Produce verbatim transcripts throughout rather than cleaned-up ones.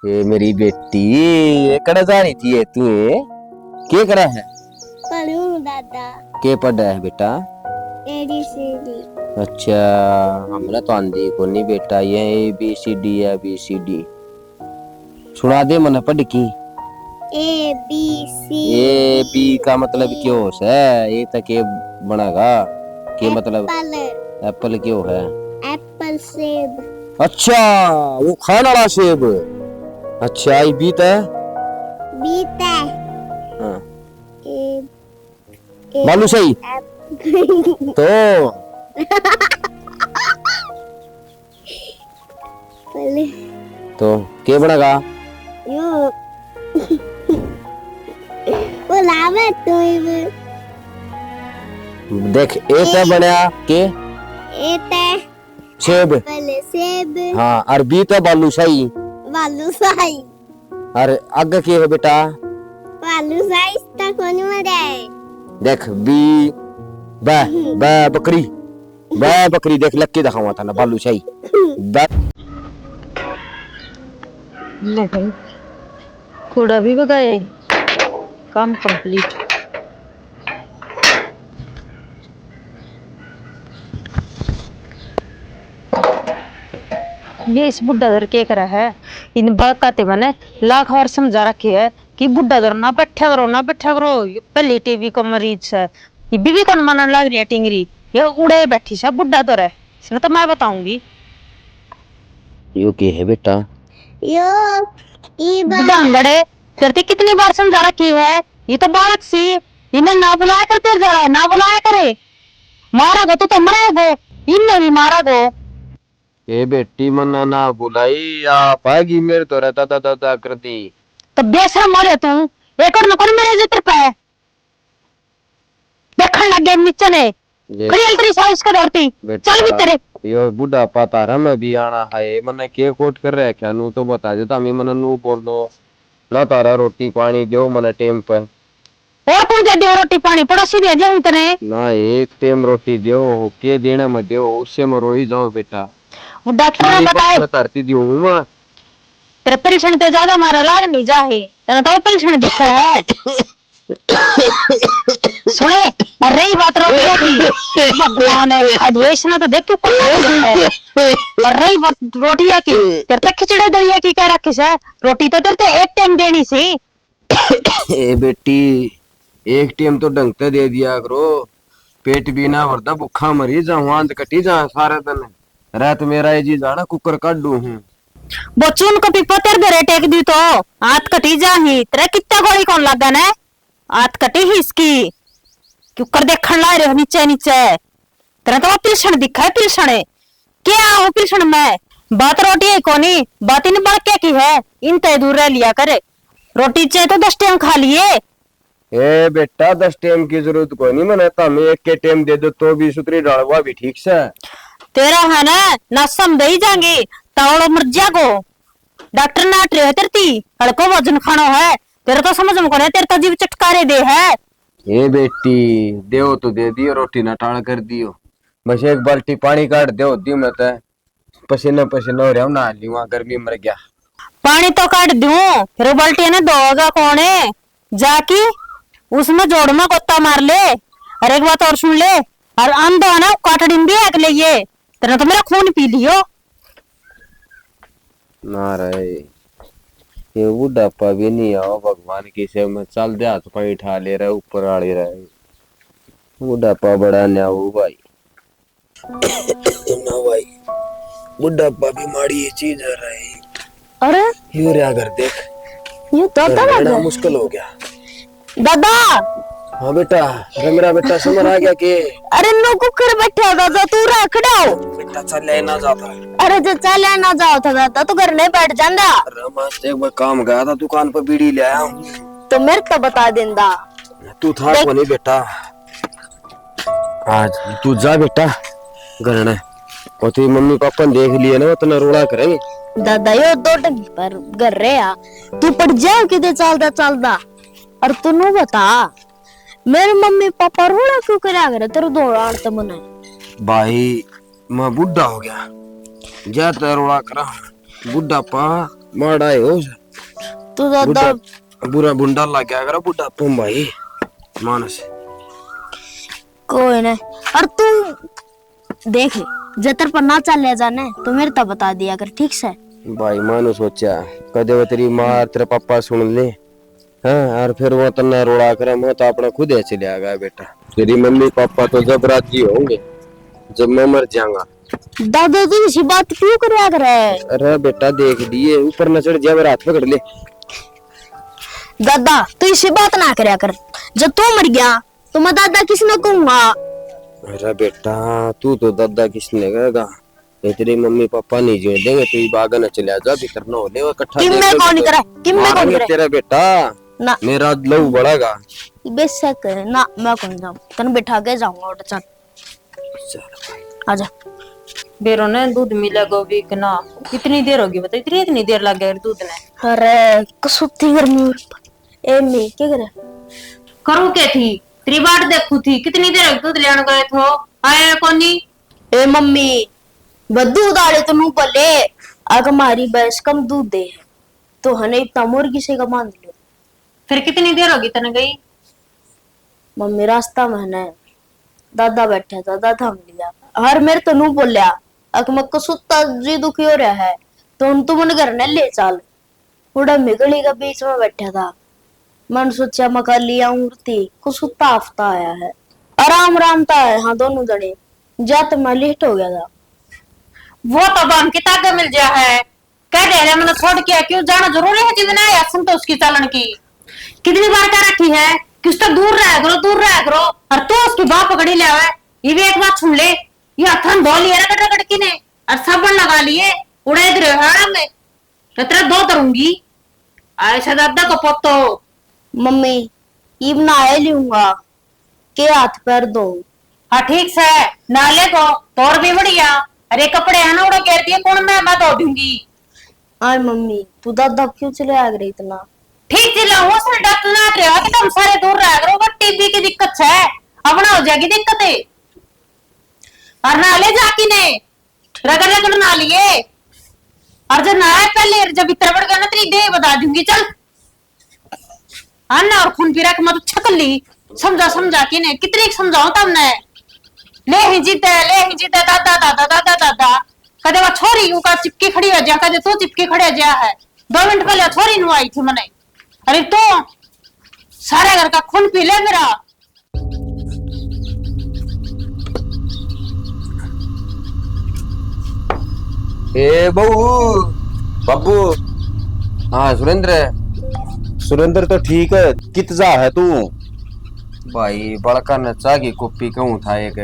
ये मेरी बेटी, ये कड़ा जा रही थी ये तू, ये के करा है? पढ़ूं दादा। के पढ़ा है बेटा? एबीसीडी। अच्छा, हमने तो आंदी कोनी बेटा, ये एबीसीडी है, एबीसीडी। सुना दे मने पढ़ की। A B C. A B का मतलब क्यों है? ए तक के बनेगा? के मतलब? एप्पल। एप्पल क्यों है? एप्पल सेब। अच्छा, वो खाने वाला सेब। अच्छा, ये बी तै? बी तै। हाँ। ए, ए, बालूशाही। एप- तो पहले तो के बनेगा? यो। वो लावे तो ही वो। देख, ए तै ए- बनया के? ए तै सेब। पहले सेब। हाँ, और बी तै बालूशाही। बालूशाही। और आगे के है बेटा? बालूशाही तक कोनी मरे। देख, बी, बै, बै बकरी। बै बकरी देख, लग के दिखावा था ना, बालूशाही। बै। ले भाई, कूड़ा भी भगाए, काम कंप्लीट। ये इस बुढ़ा धर के करा है? इन बालका ते मैंने लाख बार समझा रखे है कि बुढ़ा धर ना बैठा करो, ना बैठा करो, ये पहले टीबी का मरीज है। ये बीबी कौन मानने लाग रही है टिंगरी, ये उड़े बैठी सा बुढ़ा धर है, इसने तो मैं बताऊंगी। यो के है बेटा? यो ई बा- बुढ़ा अंगड़े, तेरे ते कितनी बार समझा रखी है, ये तो बालक सी, इन्हें ना बुलाया कर, तेरे जरा ना बुलाया करे। मारेगो तू तो मरेगो, इन्हें भी मारेगो। ए बेटी, मन्ना ना बुलाई, आप आगी मेरे तो रहता दादा दादा कर दी। तो बेशरम हो रहे तू, एक और न कौन मेरे जिक्र पे देखण लग गए नीचे ने। ये खड़ी हल तेरी सास का डरती। बेटा, चल भीतर। यो बुढ़ापा थारा में भी आना है, मन्ने के कोट कर रहा है क्या? नू तो बता देता, मैं मन्ने नू बोल दो ना, थारा रोटी पानी दो मन्ने टेम पे। और कौन दे दे रोटी पानी? पड़ोसी दे दे तने। ना, एक टेम रोटी दो, के देना में दो, उससे मैं रोई जाऊं बेटा। वो डॉक्टर ने ये बताए। मैं धरती दी हूँ मैं। तेरे पेंशन ते ज्यादा मारा लाग नहीं जा है, तने तो पेंशन दिखा है। सुने, और रही बात रोटियां की, भगवान है, advice ना तो देख तू कौन है। और रही बात रोटियां की, तेरे तक खिचड़ी दलिया की क्या रखी से? रोटी तो तेरे ते एक टाइम देनी सी। ए बेटी, एक टाइम तो ढंग ते दे दिया करो, पेट भी ना भरता, भूखा मरी जाऊं, आंध कटी जा सारे दिन। रात मेरा ये जी जाना कुकर काढू हूँ। वो चून को पीपो तेरे धरे टेक दी तो हाथ कटी जा ही, तेरे कितना गोली कौन लगा ने? हाथ कटी ही इसकी, क्यों कर देखण ला रहे हो नीचे नीचे? तेरा तो वो पिलसण दिखा है, पिलसण है। क्या वो पिलसण में? बात रोटी है कोनी, बात इन बड़के की है, इन ते दूर रह लिया कर। रोटी चाहे तो दस टाइम खा लिए। ए बेटा, दस टाइम की जरूरत कोनी मने, तमे एक के टाइम दे दो तो भी सुतरी डालवा भी ठीक से। तेरा है ना, नसम दे ही जाएंगे, तावड़ो मर जागो। डॉक्टर नाट रहे तेरे ती, हल्को वजन खानो है, तेरे तो समझ में कोनी, तेरे तो जीव चटकारे दे है। ए बेटी, देव तो दे दियो, रोटी ना टाल कर दियो। बस एक बाल्टी पानी काट देव दी मैं ते, पसीना पसीना हो रहा हूँ, नहा ली वहाँ, गर्मी मर गया। पानी तो काट दूं, फिर वो बाल्टी ने धोएगा कौन है? जाकी उसमें जोड़ में गोता मार ले। और एक बात और सुन ले, और आंदो है ना, काटड़ी में भी आग ले ये, तेरा तो मेरा खून पी लियो। ना रे, ये बुढ़ापा भी नहीं आओ भगवान की सेवा में, चल दे हाथ पाई ठा ले रहे ऊपर आड़े रहे। बुढ़ापा बड़ा न्याऊ भाई। ना भाई, बुढ़ापा भी माड़ी ये चीज है रही। अरे यो रहा घर देख, यो तो घर रहना मुश्किल हो गया। दादा। हाँ बेटा, रंगरा बेटा समर आ गया के? अरे नो कुकर बैठा दादा, तू रहा खड़ा हो। बेटा चाले ना जाता। अरे जो चाले ना जाओ था दादा, तू घर नहीं बैठ जांदा। अरे मैं एक बार काम गया था, दुकान पर बीड़ी ले आया हूँ। तो मेरे तो बता देंदा। तू था देख। को नहीं बेटा। आज तू जा बेटा घर ने, और तेरी मम्मी पापा ने देख लिए ना, उतना रोला करेंगे। दादा यो दो ढंग पर घर रहे आ, तू पड़ जाए किते चालदा चालदा। और तू नू बता, मेरे मम्मी पापा रोला क्यों करा करे तेरे दो आड़ ते मने? भाई, मैं बूढ़ा हो गया, ज्यादा रोला करा। बुढ़ापा माड़ा है हो। तू दादा बुढ़ा, बुरा बुंडा लग गया करा बुढ़ापे में भाई मानस। कोई नहीं। और तू देख, जतर पर ना चले जाने तो मेरे तो बता दिया कर, ठीक से? भाई मानू सोचा, कदे वो तेरी माँ और तेरे पापा सुन ले, हाँ, और फिर वो तन्ने रोड़ा करे, मैं तो अपना खुद ही चले आ गया बेटा। तेरी मम्मी पापा तो जब राजी होंगे, जब मैं मर जाऊंगा। दादा, तू इसी बात क्यों करया करे? अरे बेटा, देख लिए ऊपर न चढ़ जा, मेरा हाथ पकड़ ले। दादा, तू इसी बात ना करया कर। जब तू मर गया तो मैं दादा किसने कहूंगा? अरे बेटा, तू तो दादा किसने कहेगा? ये तेरे मम्मी पापा नहीं जीण देंगे, तू इब आगे न चला जा, भीतर न हो ले, वो इकट्ठा किम देख में ले कौन भीतर। करे? किम में कौन मारेंगे करे? तेरा बेटा, ना। मेरा लहू बड़ेगा। बेशक ना, मैं कौन जाऊं, तन बिठा के जाऊंगा, उठ चल। चल। आजा। बेरो ने दूध मिलेगा भी कि ना? कितनी देर होगी बता, इतनी, इतनी देर लग गई दूध ने। अरे, कसूती गर्मी और ए, मैं क्या करे? करूँ के थी? तेरी बाट देखू थी, कितनी देर होगी दूध लेने गए थो, आया कोनी? ए मम्मी, बस दूध आले तो नू बोले, अगर हमारी भैंस कम दूध दे, तो हने इतना मुर्गी से का बांध लो। फिर कितनी देर होगी तने गई? मम्मी, रास्ता में ने दादा बैठा था, दादा हम लिया। हर मेरे तो नू बोल्या, अक मैं कसूता जी दुखी हो रहा है, तो उन तुम घर ने ले चल। उड़े मैं गली के बीच में बैठा था। मन सोचा, मैं कल ही आऊं, उड़ती कुछ उत्ता हफ्ता आया है। आराम आराम ता है, हाँ, दोनों जने। जा तो मैं लेट हो गया था। वो तो बाम किताबें मिल जा है। कह दे रहे, मैंने छोड़ के क्यों जाना जरूरी है? जितना है संतोष की चालन की। कितनी बार कह रखी है कि उससे दूर रहा करो, दूर रहा करो, और तू उसकी बाह पकड़ी ले आवे। ये भी एक बात सुन ले, ये हथन धो लिया रगड़ रगड़ की ने, और साबुन लगा लिए, उड़े इधर हाड़ा में। तो तेरा दो करूंगी। ऐसा दादा को पोतो। मम्मी, इब नहाए लूंगा, के हाथ पैर धो? हाँ, ठीक से, नहा ले को, तोर भी बढ़िया। अरे, कपड़े हैं ना, उड़ा घेर दिए, कौन मैं, मैं धो दूंगी। आय मम्मी, तू दादा क्यों चिल्लाया करे इतना? ठीक चिल्लाऊं, उसने डट ना रहे हो, एकदम सारे दूर रहा करो, बस टीबी की दिक्कत है, अब ना हो जाएगी दिक्कत है। और नहा ले जाके ने, रगड़ रगड़ ना लिए। और जो नहाए पहले, जब भीतर बढ़ गया ना, तेरी देह बता दूंगी, चल। अन्ना और खून पी रख, मैं तो छकल ली। समझा, समझा के ने, कितनी समझाऊं तमने। ले ही जीते, ले ही जीते, दादा, दादा, दादा, दादा। कदे वो छोरी उका चिपकी खड़ी हो जा, कदे तू चिपकी खड़े जा है। दो मिनट पहले छोरी नु आई थी मने। अरे तू सारे घर का खून पी ले मेरा। ए बहू, बाबू। हाँ सुरेंद्र। सुरेंद्र तो ठीक है, कित जा है तू? भाई, बड़का ने चाह की कॉपी कहूँ था एक।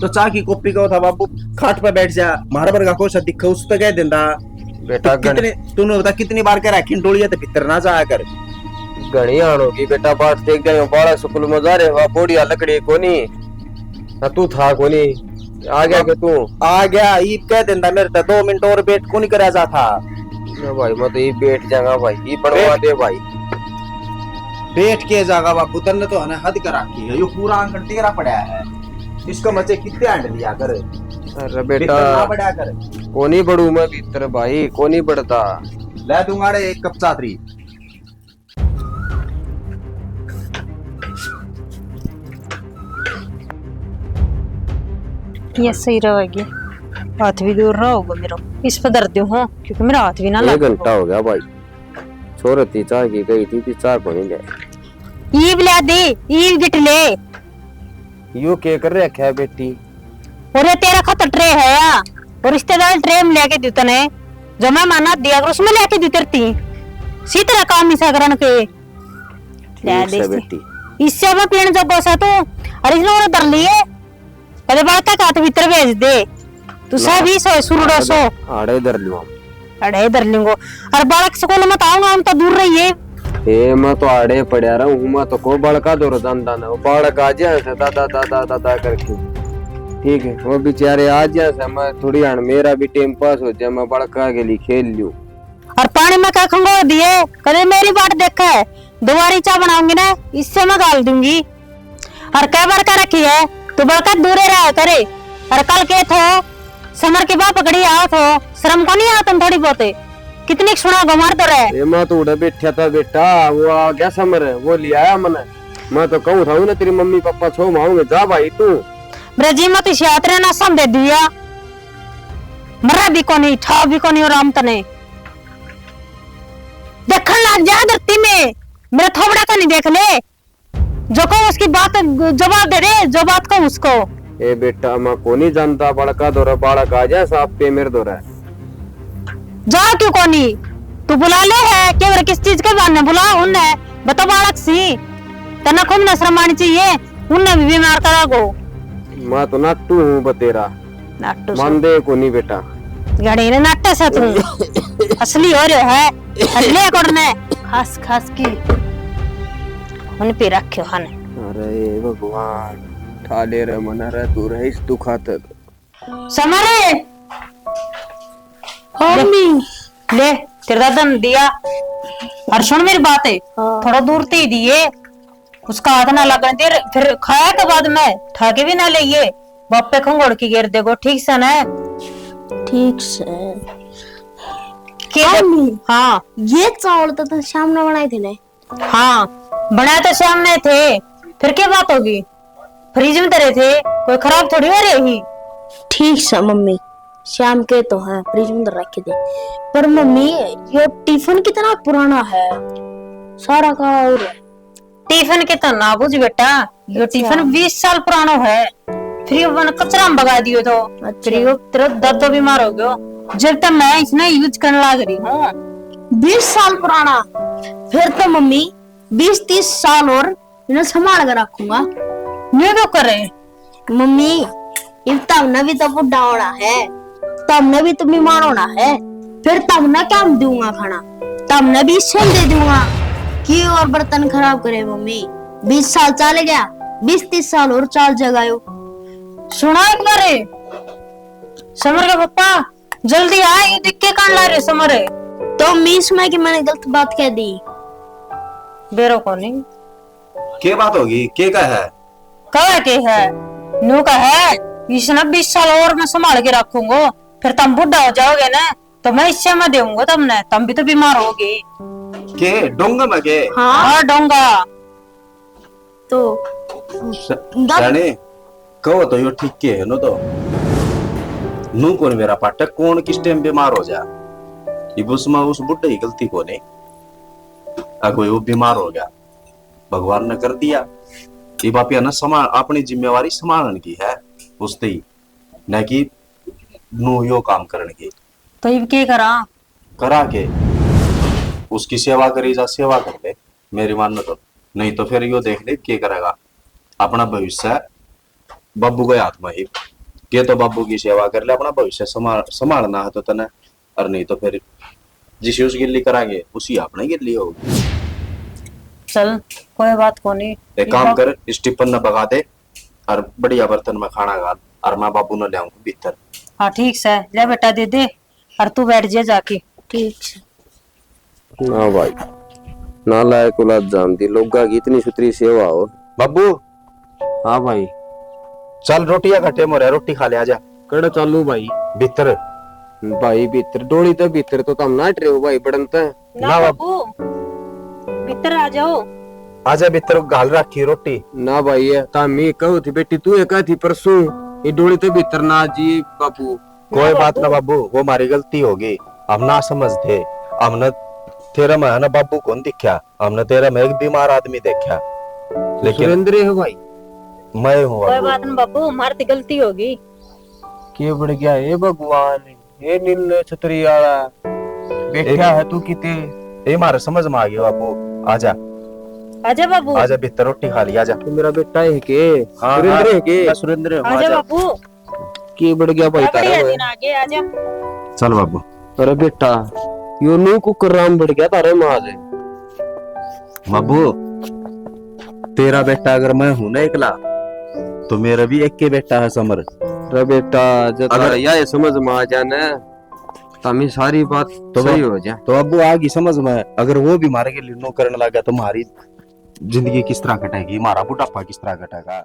तो चाह की कॉपी कहो था बाबू, खाट पे बैठ जा, मारा बरगा को सा दिखे उस तो कह देंदा। बेटा, तो कितने, तूने बता कितनी बार कह रहा, खिंडोलिया तो भीतर ना जाया कर। घणी आन होगी बेटा, बाट देख गए, बालक स्कूल में जा रहे, वहाँ बोड़िया लकड़ी कोनी, ना तू था कोनी, आ गया के तू? आ गया, ईब कह देंदा मेरे ते, दो मिनट और वेट कोनी करा जा था। ना भाई, मैं तो ये बैठ जाऊंगा भाई, ये बनवा बैठ दे भाई। बैठ के जागा बाबू, तन्ने तो है ना हद कर रखी है, यो पूरा आंगन तेरा पड़ा है, इसका मचे कितने अंड लिया कर। अरे भीतर बेटा, ना पड़ा कर। कोनी बड़ू मैं भीतर भाई, कोनी बढ़ता। ले दूंगा रे एक कप चादरी। ये सही रहेगी, हाथ भी दूर रहा होगा मेरा, इस पर धर दूँ, हाँ, क्योंकि मेरा हाथ भी ना एक लगे। घंटा हो गया भाई, छोरे ती चाह की गई थी, ती चाह को नहीं ले। ईब ले दे, ईब गिट ले। यो के कर रखा है बेटी? और ये तेरा खतर ट्रे है या? और रिश्तेदार ट्रे में लेके दू तने, जो मैं माना दिया कर उसमें लेके दू तेरती। सी तरह काम इसा करन के। ले ठीक दे से इसे। बेटी। इससे मैं पीण जोगो सा तू, और इसने और धर लिए। कदे बालका का हाथ भीतर भेज दे। तू ना, सब ही सो सुरड़ो सो। आड़े धर लूं हम। अड़े धर लेंगो। और बालक स्कूल मत आओ ना, हम तो दूर रहिए। ए, मैं तो आड़े पड़ा रहूं हूं, मैं तो को बालका दौर जानता ना। वो बालक आ जाए से दादा, दादा, दादा करके। ठीक है, वो बेचारे आ जाए से, मैं थोड़ी हाण मेरा भी टाइम पास हो जाए, मैं बालका के लिए खेल लूं। और पानी में क्या खंगो दिए, कदे मेरी बाट देखे है। दोबारी चाय बनाऊंगी ना, इससे मैं गाल दूंगी। और कै बार कह रखी है, तू बड़का दूरे रहा करे। और कल के थो, समर की बाह पकड़ी आओ थो, शर्म को नहीं आओ तुम थोड़ी बहुत? कितनी सुना गमार तो रहे। ए माँ, तो उड़े बैठा था बेटा, वो आ गया समर, वो ले आया मने। मैं तो कहूँ था ना, तेरी मम्मी पापा छो माऊंगे, जा भाई तू। ब्रजी मत इस यात्रा ना संभे दिया। मरा भी कोनी, ठा भी कोनी, और राम तने देखण लाग जा धरती में, मेरा थोबड़ा तो नहीं देख ले। जो कहूँ उसकी बात जवाब दे दे, जो बात कहूँ उसको। ए बेटा, मैं कोनी जानता, बड़का धोरे बालक आ जाए, साफ पे मेरे धोरे। जा क्यों कोनी? तू बुला ले है, केवल किस चीज के बहाने बुला उनने? बता बालक सी, तन्ने खुद ने शर्म आनी चाहिए, उनने भी बीमार करा गो। मैं तो नाटू हूँ बतेरा। नाटू से। मानदे कोनी बेटा। घड़ी ने नाटे से तू। असली हो रहे है। असली कोड ने। खास खास की। उन पे रखे हन। अरे भगवान, ठाले रे मना रे, तू रहे इस दुखा तक। समरे। हाँ, ले, मम्मी। ले, तेरे दादा ने दिया। और सुन मेरी बात है, हाँ। थोड़ा दूर ते ही दिए, उसका हाथ ना लगने दे, फिर खाया के बाद में ठाके भी ना लेइए, बापे खंगोड़ की घेर देगो, ठीक से ना? ठीक से। के मम्मी, हाँ। ये चावल तो तन शाम ने बनाए थे ने। हाँ, बनाए तो शाम ने थे, फिर क्या बात होगी? फ्रिज में धरे थे, कोई खराब थोड़ी हो रही। ठीक से मम्मी, शाम के तो है, फ्रिज में धर रखे थे। पर मम्मी, ये टिफिन कितना पुराना है, सारा काला हो रहा है। टिफिन के तो ना बुझ बेटा, यो अच्छा। टिफिन बीस साल पुरानो है, फिर यो मैंने कचरा में बगा दियो तो, अच्छा। फिर यो तेरा दादो बीमार हो गयो, जब तक मैं इसने यूज करने लाग रही हूँ। बीस साल पुराना, फिर तो मम्मी बीस तीस साल और इन्हें संभाल कर रखूंगा। न्यू क्यों करे? मम्मी, इब तमने भी तो बुढ़ा होना है, तमने भी तो बीमार होना है, फिर तमने क्या दूंगा खाना? तमने भी इससे दे दूंगा। की और बर्तन खराब करे मम्मी, बीस साल चल गया, बीस तीस साल और चाल जगायो। सुना एक बार, समर का पप्पा, जल्दी आ, ये दिक्के कान ला रहे समर। तो मम्मी, इसमें कि मैंने गलत बात कह दी? बेरो कोनी। के बात होगी? के का है? कहा के है? न्यू का है, इसने बीस साल और मैं संभाल के रखूंगो, फिर तुम बुढ़ा हो जाओगे ना, तो मैं हिस्से में देऊंगा तुमने, तुम भी तो बीमार होगे। के डोंगा में के? हाँ। हाँ, डोंगा। तो स-, गप- रानी, कहो तो यो ठीक के है नो तो। नू कौन मेरा पाटक, कौन किस टाइम बीमार हो जा? इब उसमें उस बुढ़े की गलती कोनी। आ कोई वो बीमार हो गया, भगवान ने कर दिया। इब आप ना संभाल, अपनी जिम्मेवारी संभालन की है उसते ही, न कि नू यो काम करन की। तो इब के करा? करा के? उसकी सेवा करी जा, सेवा कर ले, मेरी मान तो। नहीं तो फिर यो देख ले के करेगा। अपना भविष्य बाबू के हाथ में ही। के तो बाबू की सेवा कर ले, अपना भविष्य संभाल, संभालना है तो तने, और नहीं तो फिर जिसी उस गिल्ली करांगे, उसी अपने गिल्ली होगी। चल, कोई बात कोनी। एक काम कर, इस टिप्पन ने भगा दे और बढ़िया बर्तन में खाना घाल और मैं बाबू ने ले आऊंगा भीतर। हाँ, ठीक से, ले बेटा, दे दे और तू बैठ जा जाके। ठीक से। ना भाई, नालायक औलाद जान दी, लोगा की इतनी सुथरी सेवा हो। बाबू। हाँ भाई। चल, रोटियां का टेम हो रहा है, रोटी खा ले, आजा। कड़े चालू भाई? भीतर। भाई भीतर, डोली तो भीतर तो तम नाट रहे हो भाई, बड़न ते। ना ना बाबू। बाबू, भीतर आ जाओ। आजा भीतर, घाल राखी रोटी। ना भाई, ये तामी कहो थी बेटी, तू ये कहा थी परसों, ये डोली तो भीतर ना जी बाबू। कोई बात ना बाबू, वो हमारी गलती होगी, हम ना समझ थे। हमने तेरे में है ना बाबू कौन दिखा, हमने तेरे में एक बीमार आदमी देखा। तो लेकिन सुरेंद्र है भाई। मैं हूँ कोई बाबू। बात ना बाबू, हमारी तो गलती होगी। के बढ़ गया हे भगवान, हे नील छतरी आला, बैठा ए, है तू किते? ये हमारे समझ में आ गया बाबू, आजा। आजा बाबू। आजा भीतर, रोटी खा ली, आजा। तू मेरा बेटा है के? हाँ, सुरेंद्र हाँ, है के? मैं सुरेंद्र हूँ, आजा आजा। बाबू। के बढ़ गया भाई बड़ा तारा बढ़िया वो? दिन आ गए, आजा। चल बाबू। अरे बेटा, यो नू कुकर राम बढ़ गया तारे माँ से। बाबू, तेरा बेटा अगर मैं हूं ना एकला, तो मेरा भी एक के बेटा है समर। अरे बेटा, जब अगर तारा या ये समझ में आ जाए ना, तो हमें सारी बात तो सही बा-, हो जाए। तो बाबू, आ गई समझ में, अगर वो भी मारे के लिए नू करने लगा, तो हमारी जिंदगी किस तरह कटेगी, हमारा बुढ़ापा किस तरह कटेगा?